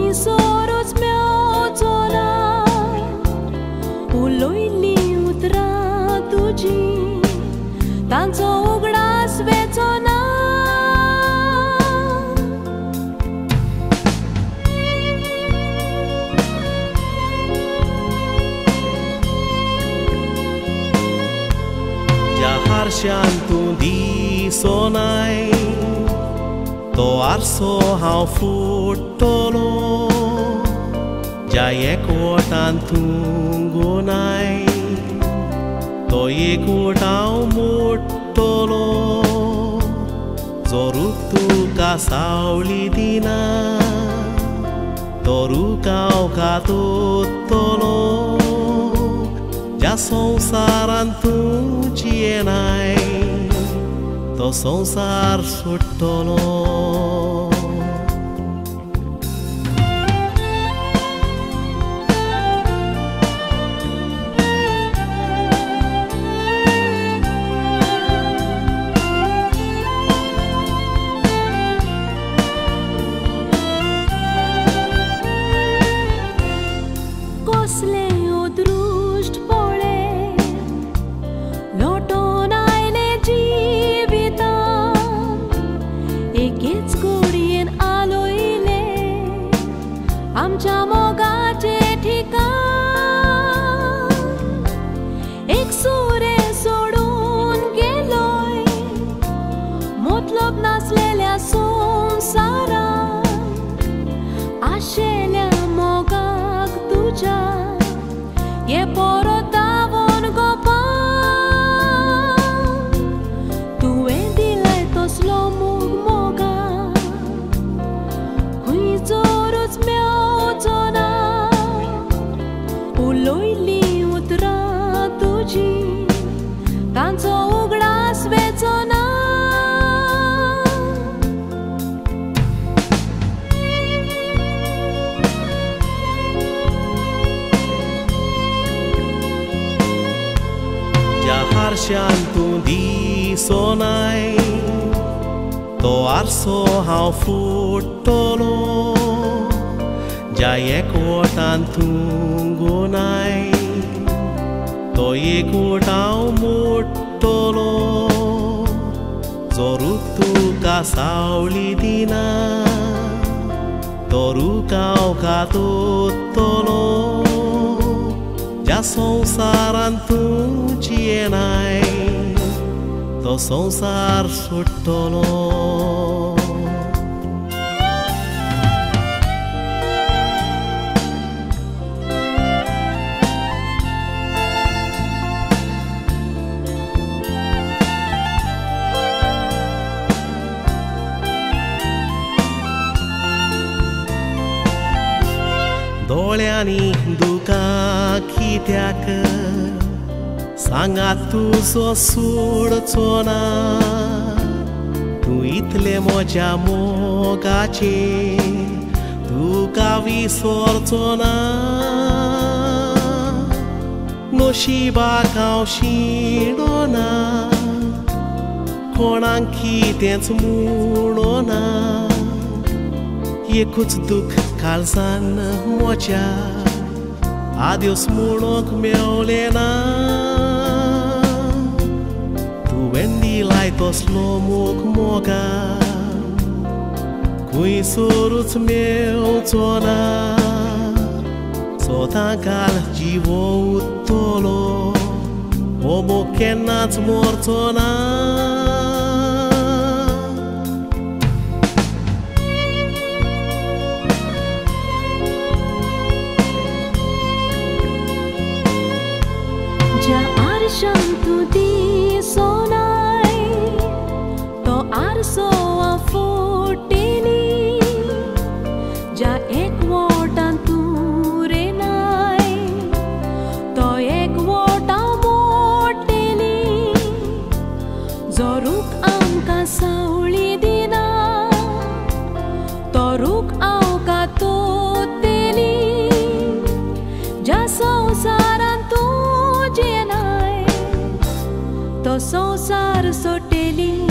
खुंयसरूच मेवचो ना. उलयल्लीं उतरां तुजी तांचो उगडास वेचो ना. ज्या हारशान तूं दिसोनाय तो आरसो हांव फुट्टलो, ज्या एकवटान तूं गुनाय तो एकवट हांव मोडटलो. जो रूख तुका सावळी दिना तो रूख हांव काततलो, ज्या संवसारान तूं जियेनाय तो संवसार सोडटलो. कसलें अदृश्ट पळे लोटून आयलें जिवितांत, एकेच घडयेन आलयलें आमच्या मोगाचें ठिकाण. एक सुरें सोडून गेलोय मतलब नासलेल्या संवसारांत, आशेल्या मोगाक तुज्या ये परतावन गोपान. तुवें दिलाय तसलो मोग मोगान खुंयसरूच मेवचो ना. उलयल्लीं उतरां तुजी तांचो उगडास वेचो ना. ज्या हारशान तूं दिसोनाय तो आरसो हांव फुट्टलो, ज्या एकवटान तूं गुनाय तो एकवट हांव मोडटलो. जो रूख तुका सावळी दिना तो रूख हांव काततलो, ज्या संवसारान तूं जियेनाय तो संवसार सोडटलो. दोळ्यांनी दुकां कित्याक सांगात तुजो सोडचो ना, तूं इतलें म्हज्या मोगाचें तुका विसरचो ना. नशिबाक हांव शिणोना कोणाक कितेंच म्हणोना, एकूच दूख काळजान म्हज्या आद्योस म्हणूंक मेवलें ना. तुवें दिलाय तसलो मोग मोगान खुंयसरूच मेवचो ना. सदां काल जिवो उरतलो हो मोग केन्नाच मरचो ना. ज्या आरशान तूं दिसोनाय तो आरसो हांव फुट्टेली, ज्या एकवटान तूं रेनाय तो एकवट हांव मोडटेली. जो रूख आमकां सावळी दिना तो रूख हांव काततली, ज्या संवसारान तूं जियेनाय तो संवसार सोडटेली.